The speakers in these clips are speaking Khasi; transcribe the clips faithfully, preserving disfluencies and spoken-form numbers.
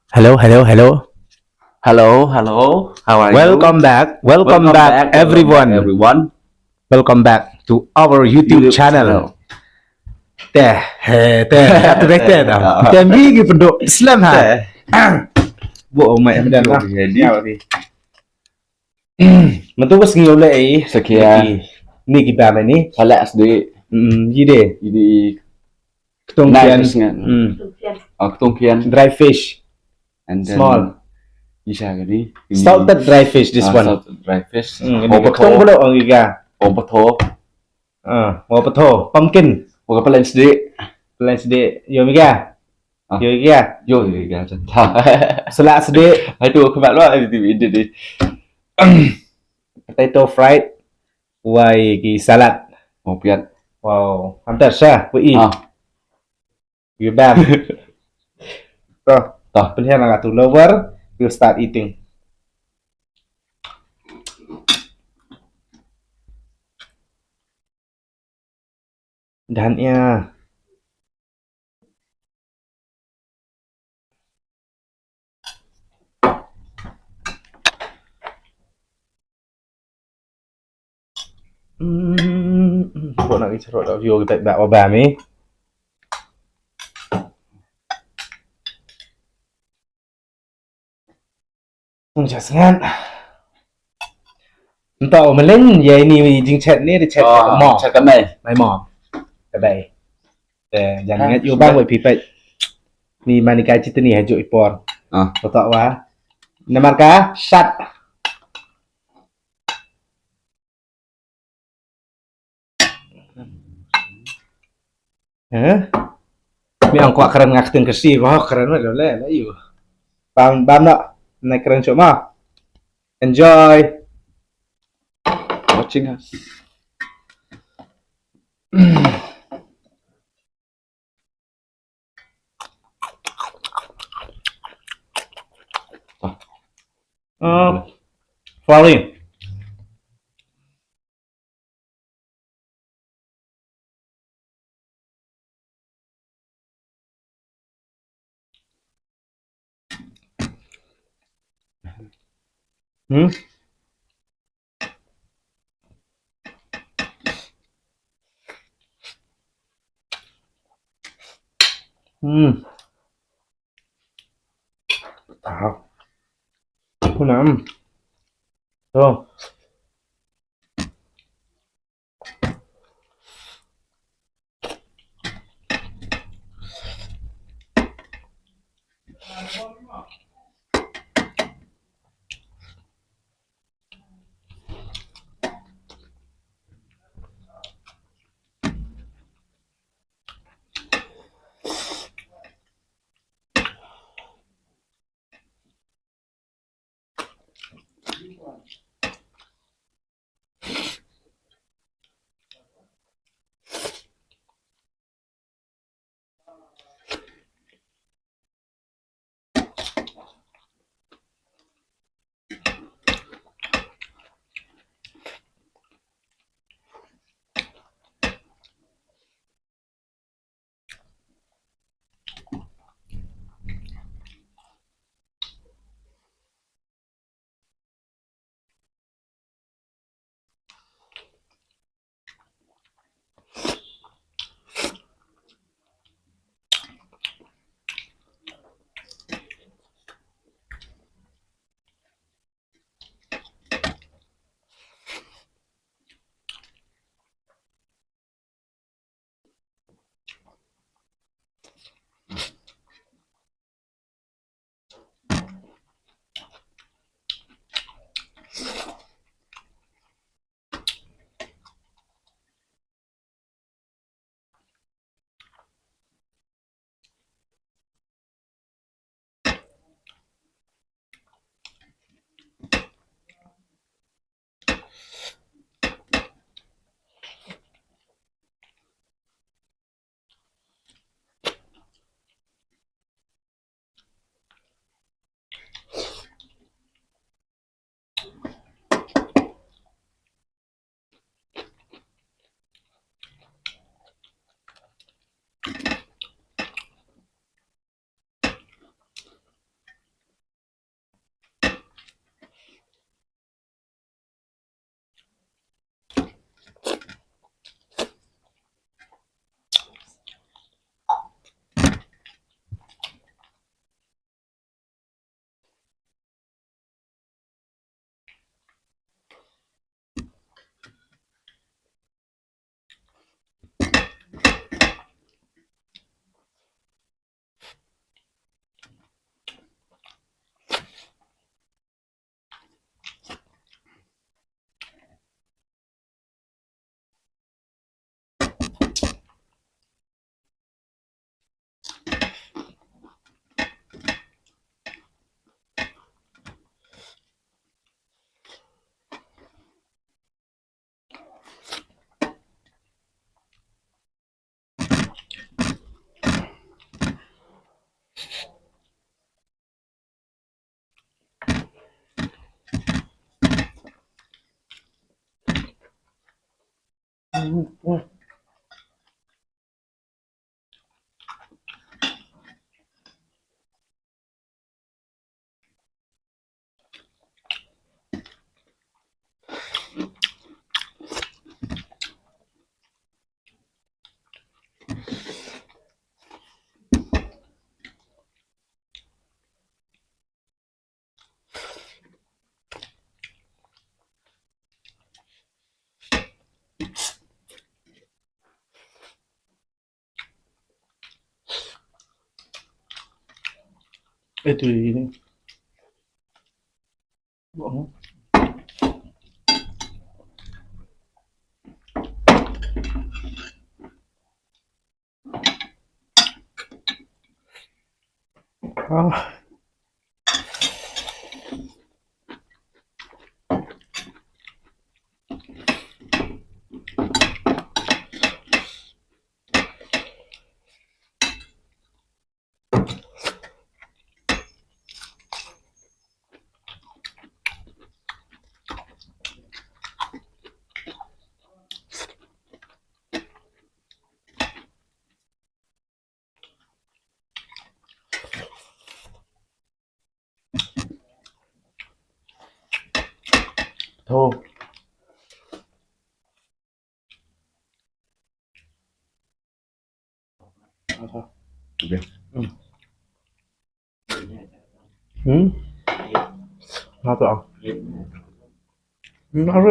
Hello, hello, hello. Hello, hello. How are Welcome you? Back. Welcome, back, everyone. Everyone. Welcome back to our YouTube, channel. Te, he, te, te, te, te. Te mi ki penduk Islam ha. Te. Bu mai em dan lah. Jadi. Mentu bas ngi uleh i. Sekian. Ni ki bam ni. Salat sdi. Hmm, ji de. Jadi. Ketung kian. Hmm. Oh, ketung kian. Dry fish. And then small. Isa kali. Salted dry fish, this one. Salted dry fish. Hmm, oh, betul. Betul, betul, orang giga. Oh, betul. Ah, oh, betul. Pumpkin. Oh, kepala sdi. Kepala sdi. Yo, miga. Ah. Yo, giga. Yo, giga. Salad sdi. Hai tu, kemat luar di T V ini. Potato fried. Wai ki salad. Oh, piat. Wow. Hantar sah, wai. Ah. You bam. Toh, toh. Pynhiar nga tu lover. We'll start eating. Dan ya. Hmm, kok nak bicara dah view kita bak wabah ni. Ung ja sngat. Nta o melen ya ini jing chat ni di chat mo. Chat ka mai. Mai mo. Ka dai. Te jan ngat yu bang wei pipet. Ni mani kai cit ni haju ipor. Ah. Totok wa. Namar ka shat. Heh. Mi ang kwah kren ngak ting kesi, wah kren wah le le yu. Bam bam nak, nak kren cuma. Enjoy. Watching us. Uh, Fari. Hmm? Hmm. Tao. Aku nam. Tuh. Itu ini. Ah. Tho. Apa? Udah. Hmm. Hmm? Apa? Hmm, apa?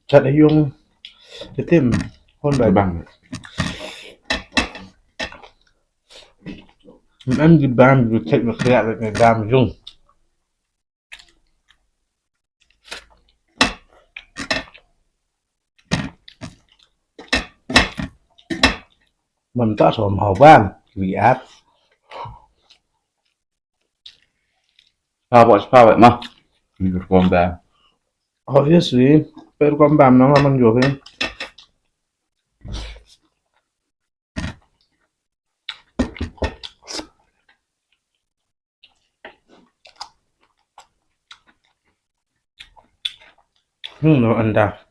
Chat yung itim. Hon bai bang. Em di bam, you take the clear, let me bam yung. Mynta som hau ban, we are. How much power, ma? You just going down. Obviously, pero kon bam na man yo. Hmm, no anda.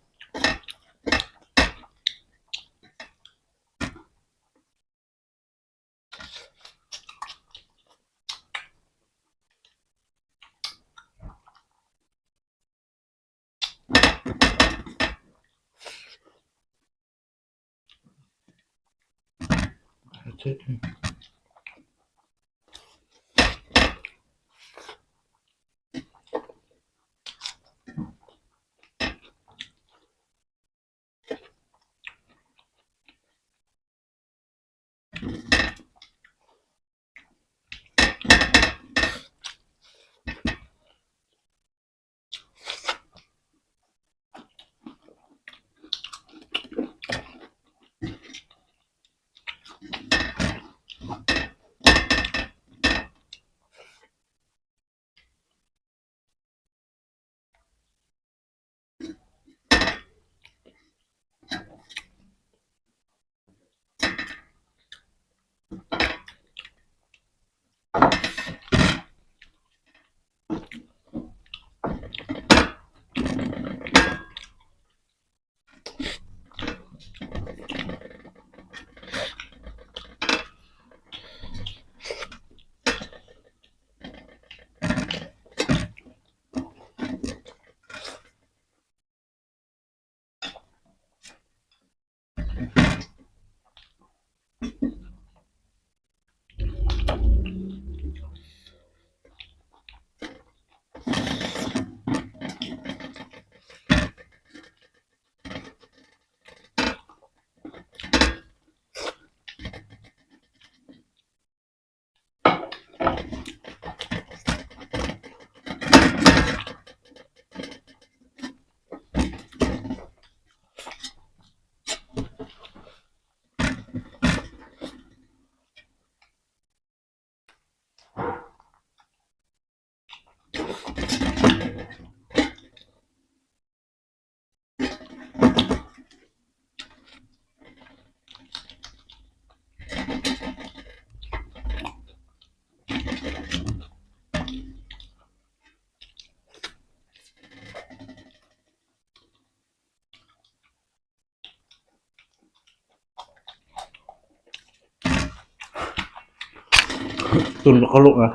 Tun ka luk na.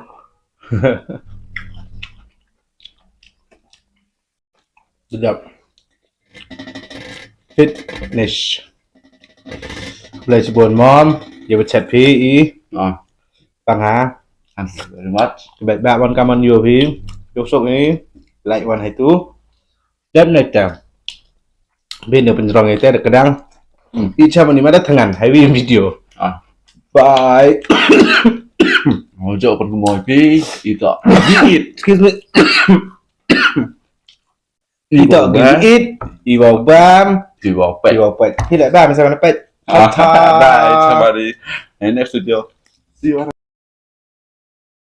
Sedap. Finish. Blei sibun mom. Ïa ba chat phi i. Ah, Tang ha. thank you very much. Ba ba wan kaman ïa phi. Ïoh sok ni. Like wan hai tu. Dep na ta. Bin ïa pynjrong ïa ta da kdang. Hmm. I cham ni ma da thangan hai wi video. Ah. Bye. Mo jo pun mo pi ito. Di it. Excuse me. Ito gi it. Iwa bam. Di wa pe. Iwa pet. Hi la bam sa na pet. Bye somebody. In next video. See you.